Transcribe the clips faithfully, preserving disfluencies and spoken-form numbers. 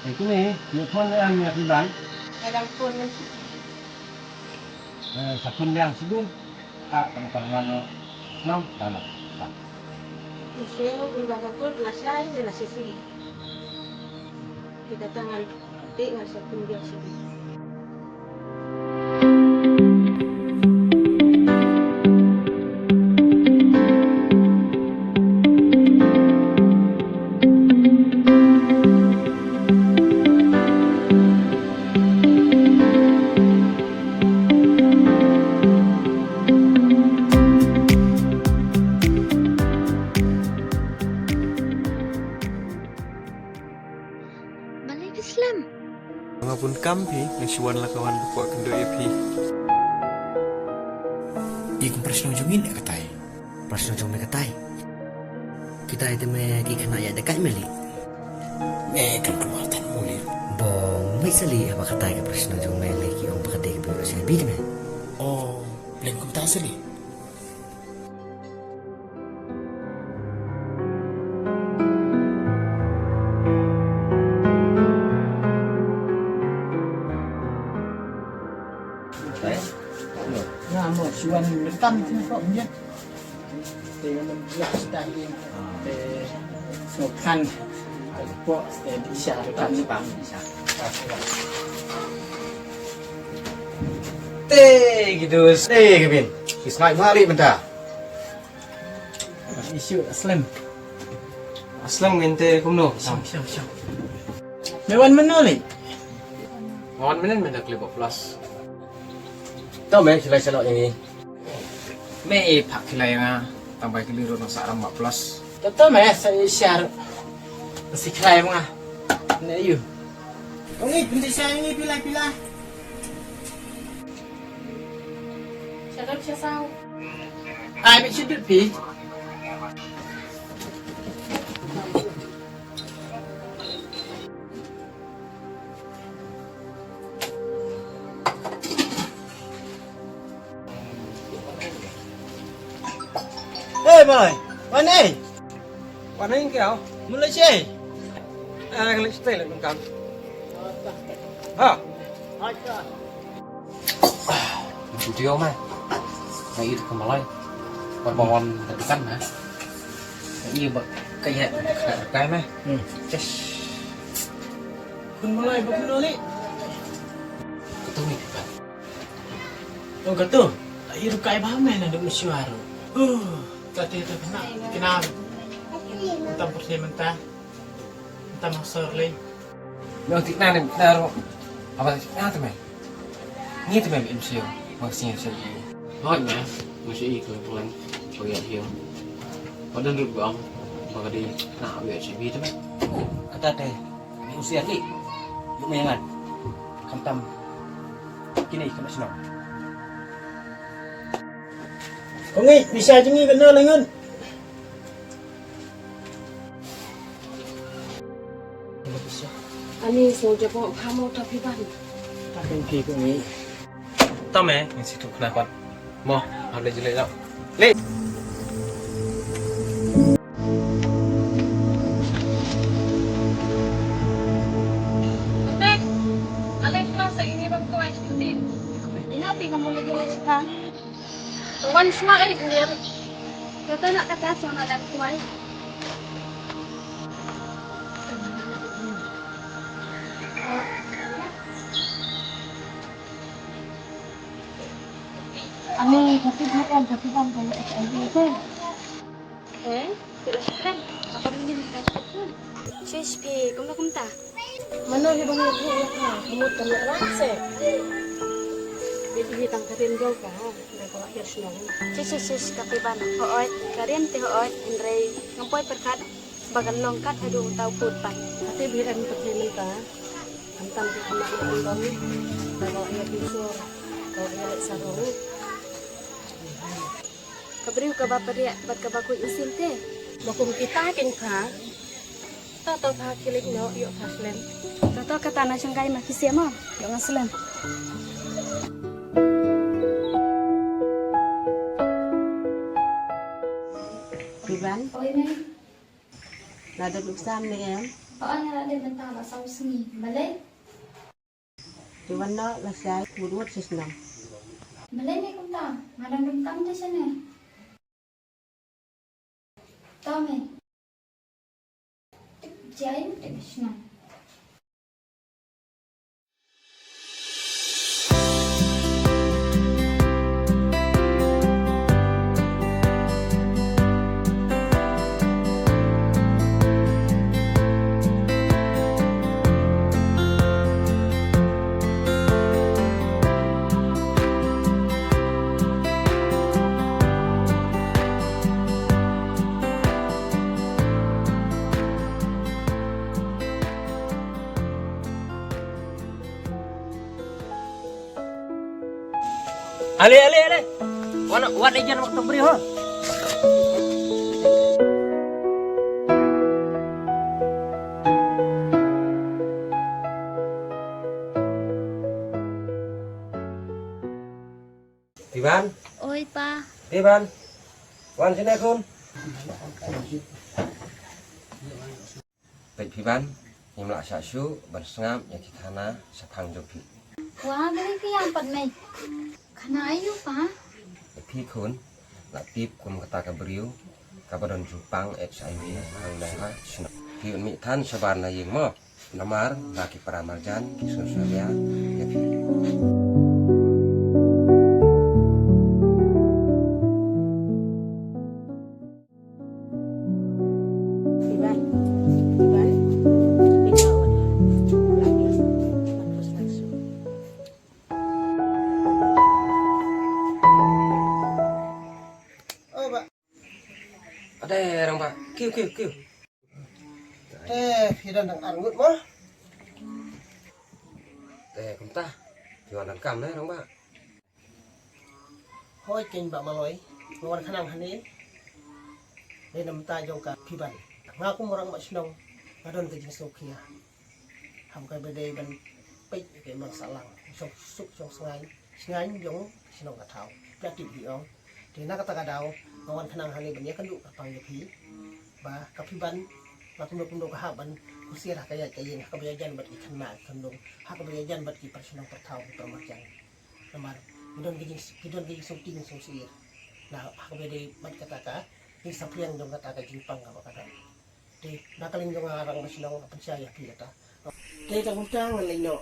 Ê, kine, ïa phone ïa nga, ïa phone bang. Ïa dang phone ngan. Ê, sa phone biang sibun. Ah, tang tang mano. Nam, tang. Tang. Ïa shu, ïa ka phone, la shai, ïa la sisi. Kita tangan, ti ngan sa phone biang sibun. Balei phi slem? Nga bun kam phi, nga shu wan la ka wan ba kwah kynduh ïa phi. I kum prashno jong ngi ne katai? Prashno jong me katai. Kitai te me ki khynnah ïa da kai me li. Me kan kulmar tan mu li. Bong, me sa li haba katai ka prashno jong me li ki ong ba ka dei ka biang sha bi te me. Oh, leng kumta sa li. Nga mo shu wan mynta mynta ko mynta. Te nga mynta sta ïing. Te sngewkhan. Ko te di sha kan pang di sha. Te gitu. Te Kevin. Ki snai mari mynta. Isu Aslem. Aslem ngin te kumno? Sham, sham, sham. Me wan mynno li? Wan mynno mynta clip of plus. To me silai selo ini. Me i phak kilai nga tang bai kili ro sa ram plus. To to me sa i shar. Si kilai nga. Ne yu. Ongi pinti sa ini pila pila. Sha dep sha saw. Ai, bit sha dep phi. Hey, boy. Wan ei. Wan ei kiao. Mun leit shaei? Ah, nga leit shaei leit pynkan. Ha. Video mai. Mai itu kembalai. Perempuan tertekan mai. Iya ba kaya kai mai. Hmm. Yes. Kembalai ba kembalai. Ketemu kan. Oh, katu. Ayu rukai ba me na duk mesyuar. Huh, katu tu kena, kena. Mentang bersih mentah. Mentang masor le. Yo, tik na ni, na ro. Apa tik na tu me? Ni tu me bi mesyuar. Masih sih. Hot me. Masih ikut pulang. Kau ya dia. Pada duduk bang. Baka di na bi sih bi tu me. Kata te. Ni usia ni. Yuk me ngan. Khamtam. Kini kena senang. Ko ngi, bisa je ngi kena lengan. Ani so jabo kamu tapi ban. Tapi ki ko ngi. Tam eh, ngi situ kena pat. Mo, hab le jele lo. Le. Tek, alai kelas ini bang ko ai cuti. Ina ti kamu lagi lagi kan? Wan sma ai glir. Kata nak kata sama nak kuai. Ani, tapi bukan, tapi bang kalau H I V itu. Eh, tidak sih. Apa ini? Shush, pi, kumta kumta. Mano hi bang ïa ka, ka mut ka ïa rang se. Bi Hi tang ka rim jong ka, da ka wah ïa shnong. Shi, shi, shi, shi, ka Piban. Hooid, ka rim te hooid, hynrei ngam poi pyrkhat ba kan long kat haduh uta u pud pat. Ka tip hi em ka thei mynta. Khamtam ki khynnah ki khyndong, da ka wah ïa ki sur, ka wah ïa leh sarong. Ka briew kaba pyrriah bad kaba khuid mynsiem te. Ba kum kita kin pha. To to pha ki leit noh, ïoh pha slem. To to kata na shongkai ma ki sia mo, ïoh nga slem. Piban. Oi, Mei. La dep luk sam ne em? Hooid, nga la dep mynta la saw sngi. Balei? Te wan noh lashai, mut mut shisnem. Balei me kumta? Nga dang dum kam te shane. To me. Tip jai te shisnem. Ale, ale, ale. Wan, wan, ijan waktu beri, ho. Piban. Oi, Pa. Piban. Wan sini, khun. Peit Piban, ngim lah shah shuh ban sngap ïa ki khana shaphang jong phi. Wah, balei phi ïam pat, Mei? Khana aiu, Pa? Ïa phi khun, lah tip kum kata ka briew kaba don jingpang H I V hangne ha shnong. Phi un mih than shabar na ïing mo. Namar ba ki para marjan ki sngewsih ïa phi. Iban, Iban, ade, Rangbah, kiew, kiew, kiew. Te phi don tang ar ngut mo? Te kumta phi wan donkam ne, Rangbah? Hooid keiñ Bah Maloi, nga wan khnang hangne dei na bynta jong ka Piban. Nga kum u rangbah shnong nga don ka jingsngewkhia. Ha kaba dei ban peit ïa ka imlang sahlang, shong suk shong sngaiñ, sngaiñ jong ka shnong ka thaw. Phi la tip hi ong. Te na kata ka daw nga wan khnang hangne ban ïakynduh kyrpang ïa phi ba ka Piban la kumno kumno ka hap ban husiar ha ka ïaid ka ïeng, ha kaba ïajan bad ki khynnah ki khyndong, ha kaba ïajan bad ki para shnong para thaw, ki para marjan. Namar ki don ki jing, ki don ki jingsngewtieng sngewsih na ha kaba dei bad kata ka jingsaphriang jong kata ka jingpang kaba ka don. Te na ka liang jong nga rangbah shnong nga pynshai ïa phi kata. Te ka kumta ngan leit noh.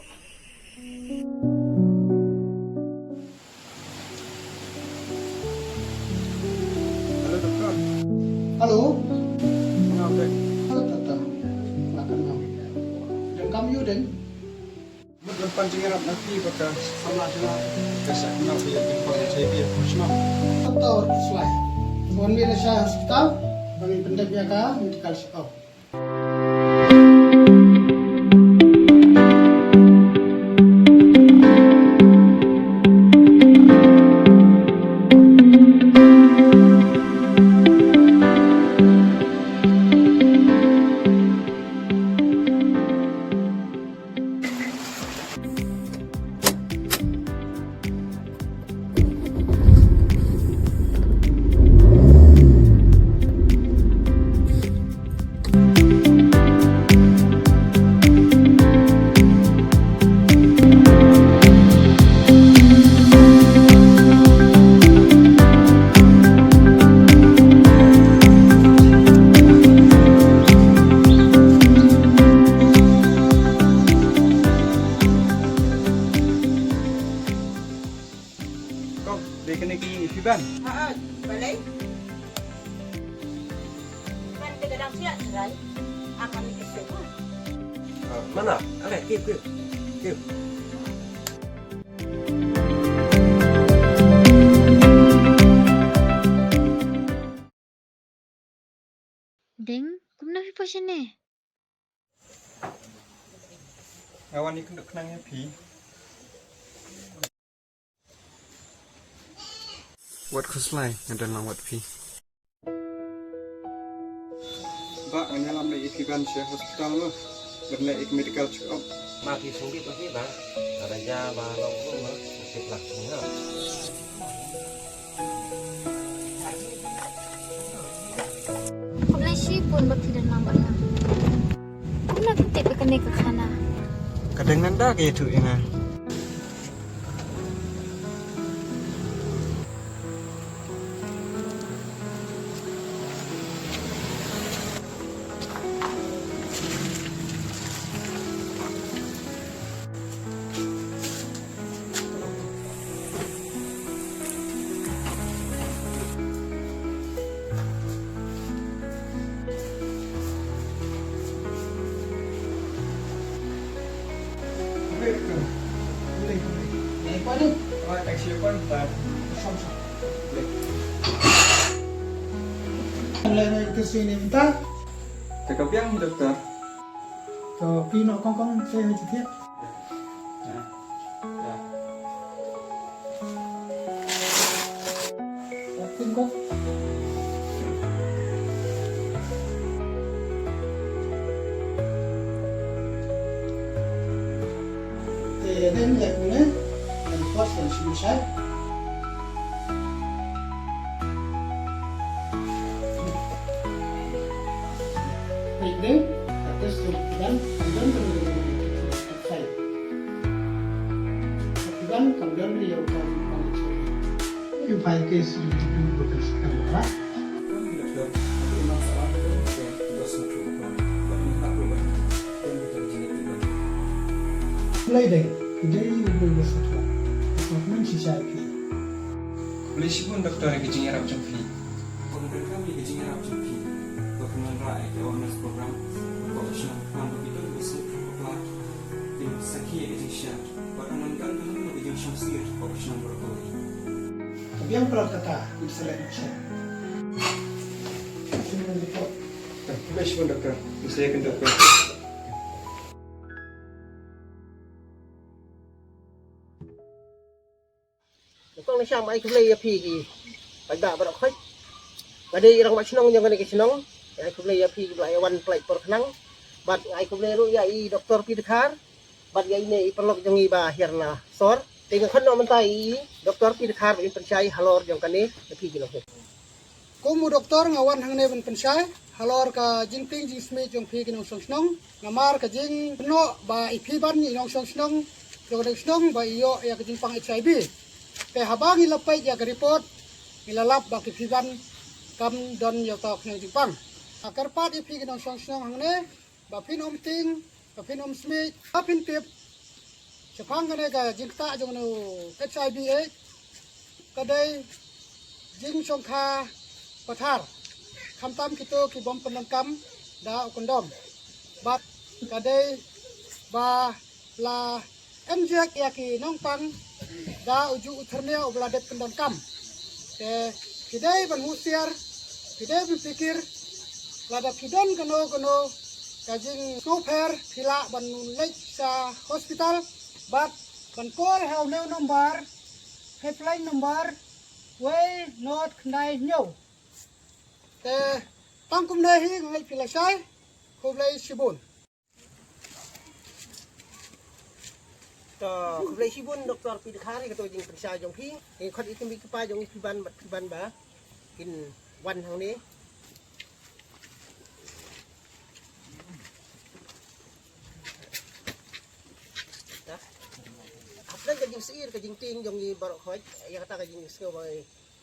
Hello, doktor. Hello. Nga dei. Hello, doktor. Nga kan ngam. Dang kam ïu deng. Mut lem pan jingïarap na phi ba ka samla jong nga ka shah kynmaw ïa ka jingpang H I V. Doktor Slai, wan mih lashai hospital ba ngin pyndep ïa ka medical checkup. Kong, dei kane ka ïing i Piban? Ha, ha, balei? Piban te ka dang shu ïaid trai. Akan ni ka shu. Ah, mana? Ale, kiew, kiew. Kiew. Deng, kumno phi poi shane? Nga wan ïakynduh khnang ïa phi. Wat khuslai, nga don lang wat phi. Bah, ngan ïalam leit ïa phi ban sha hospital mo. Ban leit ïa ka medical check up. Ma phi sngewbha phi bah. Ka raja ba long ko ma. Sngewbha phi bah. Khublei shibun ba phi don lang bad nga. Kumno phi tip ïa kane ka khana? Ka dang nanda ka ïathuh ïa nga. Te ka biang hi, doktor. To, phi noh kong kong, te ha jingthiah. Phi kong. Te dei ne, ne, and first and solution. Pwede, at this time, dan, and then the outside. At then, come down the outside. You find case you do what is come, right? Lai dei, dei u dei u sutwa. Sutwa men shisha ïa phi. Khublei shibun doktor ïa ka jingïarap jong phi. Kong donkam ïa ka jingïarap jong phi. Ba phin wanrah ïa ka awareness program. Ba u shnong khnang ba ki don ki sngewthuh bakla. Kin sakhi ïa ka jingshisha. Bad kan wan don ka jingshong sir ba u shnong baroh kawei. Ka biang palat kata, kin sa leh shisha. Khublei shibun doktor. Kin sa ïakynduh. Kong Nasham, ai khublei ïa phi ki paidbah baroh khoit. Nga dei i rangbah shnong jong kane ka shnong. Ai khublei ïa phi kiba la ïa wan pynlait por khnang. Bad ai khublei ruh ïa i Doktor P Dkhar. Bad ïa ine i paralok jong ngi Bah Hiar Lasor. Te nga khot noh mynta i Doktor P Dkhar ban pynshai halor jong kane ïa phi ki nongshong. Kum u doktor nga wan hangne ban pynshai halor ka jingtieng jingsmit jong phi ki nongshong shnong. Namar ka jingkynnoh ba i Phiban i nongshong shnong jong ka shnong ba i ïoh ïa ka jingpang H I V. Te haba ngi la peit ïa ka report ngi la lap ba ki Phiban kam don ïa uta u khñiang jingpang. Nga kyrpad ïa phi ki nongshong shnong hangne ba phin ym tieng, ba phin ym smit, ba phin tip shaphang kane ka jingktah jong u H I V AIDS, ka dei jingshongkha pathar, khamtam kito ki bym pyndonkam da u kondom. Bad ka dei ba la injek ïa ki nongpang da u juh u thyrnia uba la dep pyndonkam. Te phi dei ban husiar, phi dei ban pyrkhat, lada phi don kano kano ka jingsngewpher phi lah ban leit sha hospital bad ban call ha une u nombar, helpline number, wei nod khyndai hynñiew. Te tang kumne hi nga ngeit phi la shai. Khublei shibun. To, khublei shibun Doktor P Dkhar, ïa kato jingpynshai jong phi. Ïa khot ïa ki mei ki pa jong i Phiban, Phiban ba kin wan hangne. Hapdeng ka jingsyier ka jingtieng jong i baroh khoit, ïa kata ka jingsngew ba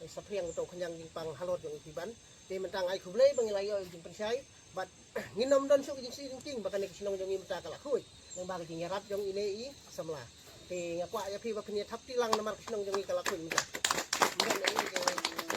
Sa pyrshang to khñiang jingpang halor jong i Phiban. Te mynta nga ai khublei ba ngi la ïoh jingpynshai. Bad ngin ym don shuh ka jingsih jingtieng ba kane ka shnong jong ngi mynta ka la khuid. Nang ba ka jingïarap jong ine i samla. Te nga kwah ïa phi ba phin ïa thap tilang namar ka shnong jong ngi ka la khuid mynta. Mynta ine i